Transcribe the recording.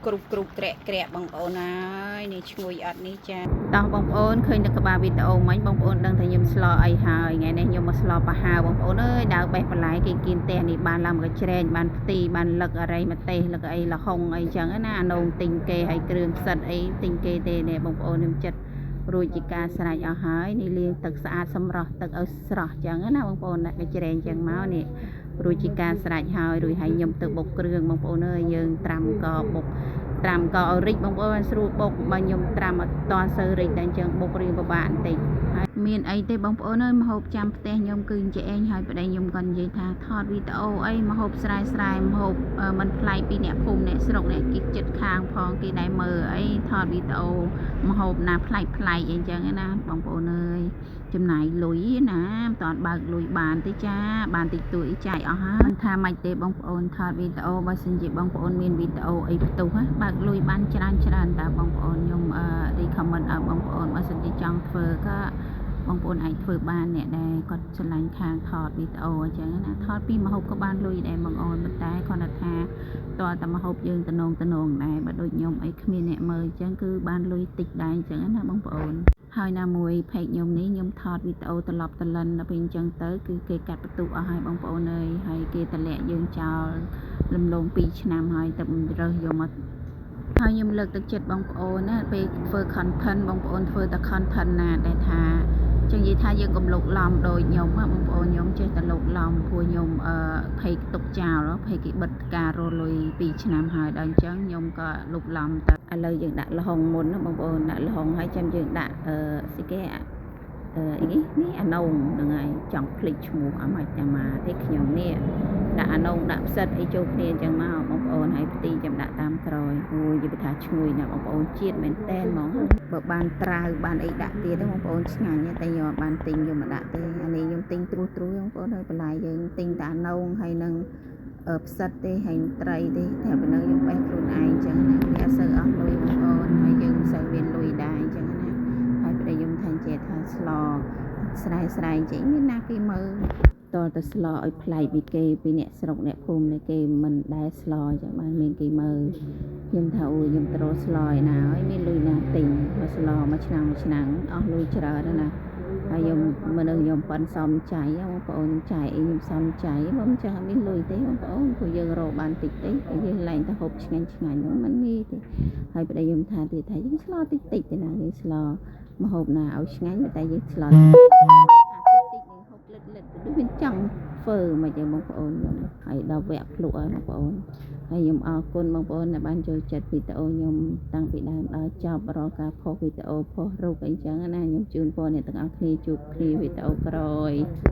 គ្រប់គ្រប់ក្រាក់ក្រាក់បងប្អូនហើយនេះឈ្ងុយអត់នេះចាតោះបងប្អូនឃើញនៅក្បាលវីដេអូមិញបងប្អូនដឹងថាខ្ញុំស្លអីហើយថ្ងៃនេះខ្ញុំមកស្លប្រហើបងប្អូនអើយដើវបេះបន្លែគេគៀនផ្ទះនេះបានឡើងមកច្រែងបានផ្ទីបានលឹកអរិយម្ទេសលឹកអីលហុងអីចឹងណាអានងទិញគេហើយគ្រឿងផ្សិតអីទិញគេទេនេះបងប្អូនខ្ញុំចិត្តរួចជាការស្រេចអស់ហើយនេះលាងទឹកស្អាតសម្រស់ទឹកឲ្យស្រស់ចឹងណាបងប្អូនដាក់កញ្ច្រែងចឹងមកនេះ រួចជាការស្រេចហើយរួចហើយខ្ញុំទៅបុកគ្រឿងបងប្អូនអើយយើងត្រាំកបុកត្រាំកឲ្យរិចបងប្អូនស្រួលបុកបើខ្ញុំត្រាំអត់តសូវរិចតែអញ្ចឹងបុករៀងពិបាកបន្តិចហើយមានអីទេបងប្អូនអើយម្ហូបចាំផ្ទះខ្ញុំគឺអញ្ចេះហើយប្តីខ្ញុំក៏និយាយថាថតវីដេអូអីម្ហូបស្រែស្រែម្ហូបមិនប្លែកពីអ្នកភូមិអ្នកស្រុកអ្នកគិតចិត្តខាងផងគេដែរមើលអីថតវីដេអូម្ហូបណាប្លែកប្លែកអីអញ្ចឹងណាបងប្អូនអើយ ចំណាយលុយណាមិនតាន់បើកលុយបានទេចា បានតិចតួចអីចាយអស់ហើយមិនថាម៉េចទេបងប្អូនថតវីដេអូបើសិនជាបងប្អូនមានវីដេអូអីផ្ទុះបើកលុយបានច្រើនច្រើនតើបងប្អូនខ្ញុំអឺ recommend ឲ្យបងប្អូនបើសិនជាចង់ធ្វើក៏បងប្អូនអាចធ្វើបានអ្នកដែលគាត់ឆ្លាញ់ខាងថតវីដេអូអញ្ចឹងណាថតពីម្ហូបក៏បានលុយដែរបងអូនប៉ុន្តែគ្រាន់តែថាតើតែម្ហូបយើងតំណងតំណងដែរបើដូចខ្ញុំអីគ្មានអ្នកមើលអញ្ចឹងគឺបានលុយតិចដែរអញ្ចឹងណាបងប្អូន ហើយណាមួយ page ខ្ញុំនេះខ្ញុំថតវីដេអូត្រឡប់ត្រលិនដល់ពេលអញ្ចឹងទៅគឺគេកាត់បន្ទុកអស់ហើយបងប្អូនអើយហើយគេតម្លាក់យើងចោលលំលង2ឆ្នាំហើយទៅរើសយកមកហើយខ្ញុំលើកទឹកចិត្តបងប្អូនណាពេលធ្វើ content បងប្អូនធ្វើតែ content ណាដែលថាចឹងនិយាយថាយើងកុំលោកឡំដូចខ្ញុំបងប្អូនខ្ញុំចេះតែលោកឡំព្រោះខ្ញុំអឺ page ទុកចោល page គេបិទការរលុយ2ឆ្នាំហើយដល់អញ្ចឹងខ្ញុំក៏លុបឡំទៅឥឡូវយើងដាក់ល្ហុងមុនណាបងប្អូនដាក់ល្ហុងហើយចាំយើងដាក់អឺស្អីគេអឺអីនេះនេះអានងហ្នឹងហើយចង់ភ្លេចឈ្មោះអាម៉ាច់អាម៉ាទេខ្ញុំនេះដាក់អានងដាក់ផ្សិតអីចូលគ្នាអញ្ចឹងមកបងប្អូនហើយផ្ទីចាំដាក់តាមក្រោយអូយនិយាយថាឈ្ងុយណាស់បងប្អូនជាតិមែនតែនហ្មងបើបានត្រាវបានអីដាក់ទៀតបងប្អូនឆ្ងាញ់តែខ្ញុំអត់បានទិញយកមកដាក់ទេអានេះខ្ញុំទិញត្រួសត្រួសបងប្អូនហើយបន្លែយើងទិញតែអានងហើយនឹងផ្សិតទេហើយត្រីទេតែប៉ុណ្ណឹងខ្ញុំបេះខ្លួនឯងអញ្ចឹងណាវាអត់សូវអស់លុយបងប្អូនហើយយើងមិនសូវមានលុយដែរអញ្ចឹងណាហើយប្តីខ្ញុំថាចេះថាស្លស្រែស្រែចេះមានណាគេមើលតទៅស្លឲ្យប្លែកពីគេពីអ្នកស្រុកអ្នកភូមិនេះគេមិនដែលស្លអញ្ចឹងបានមានគេមើលខ្ញុំថាអូយខ្ញុំត្រូវស្លឯណាហើយមានលុយណាទិញមកស្លមួយឆ្នាំមួយឆ្នាំអស់លុយច្រើនណាស់ហើយខ្ញុំមនុស្សខ្ញុំប៉ិនសំចៃបងប្អូនចាយអីខ្ញុំសំចៃបើមិនចាស់អត់មានលុយទេបងប្អូនព្រោះយើងរកបានតិចតិចហើយយើងឡើងទៅហូបឆ្ងាញ់ឆ្ងាញ់ហ្នឹងមិនងាយទេហើយប្តីខ្ញុំថាទៀតថាយើងស្លតិចតិចទេណាយើងស្លម្ហូបណាឲ្យឆ្ងាញ់តែយើងស្លតិចតិចនឹងហូបលិតលិតដូចវាចង់ធ្វើមកចឹងបងប្អូនខ្ញុំហើយដល់វគ្គភ្លក់ហើយបងប្អូនហើយខ្ញុំអរគុណបងប្អូនដែលបានចូលចិត្តវីដេអូខ្ញុំតាំងពីដើមដល់ចប់រាល់ការផុសវីដេអូផុសរូបអីចឹងណាខ្ញុំជូនពរអ្នកទាំងអស់គ្នាជួបគ្នាវីដេអូក្រោយ។